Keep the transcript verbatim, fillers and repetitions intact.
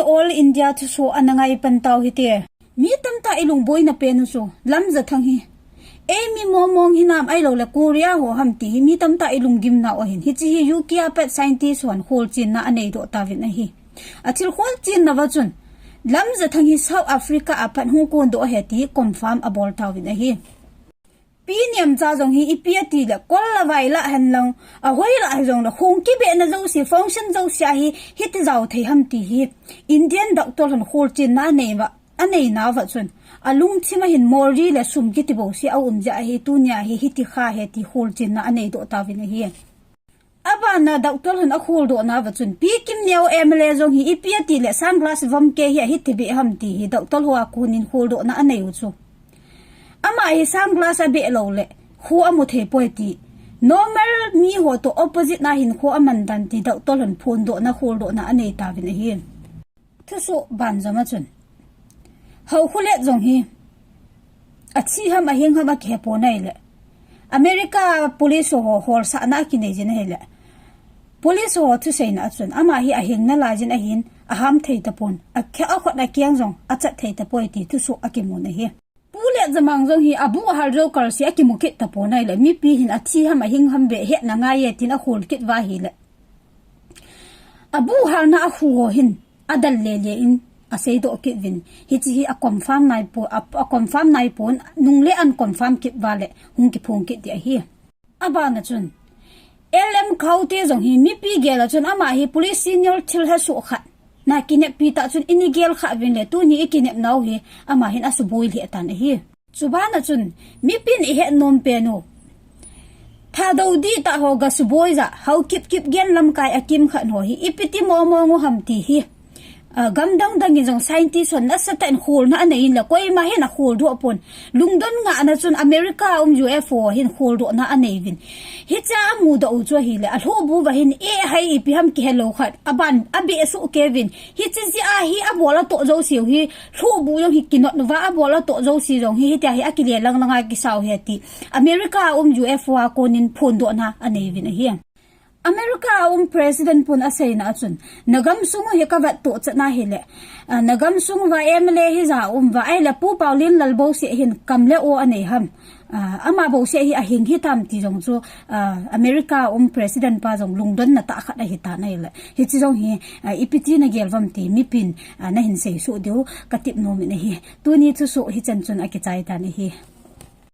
All India thusoh ana ngai pan tau hite. Mi tamtah i lungboina pen u chu Lamjathang hi. Ei mi momong hinam ahilou le Korea ho ham ti hi mi tamtah i lunggim nau ahin. Hiche hi U K a pat scientist hon kholchenna anei doh tauvin ahi. Athil kholchenna uva chun Lamjathang hi South Africa a pat hung kondoh ahi ti confirm abol tauvin ahi. Pi Nemcha jong hi ipi ati le, kol la vai la hen lang, ahoi la hi jong le, hung kibehna jouse, function jouse a hi, hiti jao thei ham ti hi, Indian doctor hon kholchenna anei uva, anei nauva chun, alungthim a hin Moreh le sum kiti bouseh aum jeh a hi, tunia hi, hiti kha ahi ti kholchenna anei doh tauvin ahi. Abana doctor hon akholdoh nauva chun, Pi Kimneo M L A jong hi ipi ati le sunglass vom kei hi ahi ti beh ham ti hi doctor ho a konin kholdohna anei u chu. Ama hi sunglass abeh lou le, kho amu thei poi ti. Normal mi ho toh opposite na hin kho aman dan ti doctor hon phondohna kholdohna anei tauvin ahi. Thusoh banjom a chun, Haokholet jong hi, athi ham ahing ham akihe pon ahile, America police ho holsahna akinei jin ahile, police ho thuseina a chun, ama hi ahing nalai jin ahin, aham thei tapon, akhe akhut akeng jong achat thei tapoi ti thusoh akimun ahi. Pu Letjamang jong hi abu ahal jou kalse akimu kit tapon ahile, mipi hin athi ham ahing ham beh hetna ngai e tin akhol kit uva ahile, abu ahalna a khu ho hin adal lele in aseidoh kit uvin. Hiche hi a confirm nai po, a, a confirm nai pon, nung le an confirm kit uva le hung kiphong kit ding ahi. Abana chun, L M Khaute jong hi mipi gel a chun ama hi police senior thilha soh khat na kineppi tah chun ini gel kha uvin le tuni ikinep nau hi ama hin asuboi lheh tan ahi. Chubana chun, mipin ihet nom pen u, Thadou dihtah ho ga suboi ja, Haokip kip gen lamkai akimkhat ho hi, ipi ti momong u ham ti hi. Ah, gamdang dang in jong scientist hon nasatah in kholna anei in le, koima hin akholdoh pon. Lungdon ngahna chun America a um U F O hin kholdohna anei uvin. Hichea amudoh u chu ahile, alhohbu uva hin, eh, hai ipi ham kihelou khat, aban, abeh soh kei uvin. Hiche jeh a hi abol atoh jouse u hi, lhohbu jong hi kinot uva, abol atoh jouse jong hi, hitia hi akile lang langa kisa u ahi ti. America a um U F O a konin phondohna anei uvin ahi. America a um president pun aseina a chun, na gamsung u hi kavet toh chet na ahile, ah, na gamsung uva M L A hija um uva, ahile Pu Paolienlal bouseh hin kam le o anei ham. Ah, ama bouseh hi ahing hitam ti jong chu, ah, America a um president pa jong lungdonna tah khat ahitan ahile. Hiche jong hi, ah, ipi ti nagel uvam ti mipin, ah, nahin seisoh diu katip nom in ahi. Tuni thusoh hichan chun akichai tan ahi.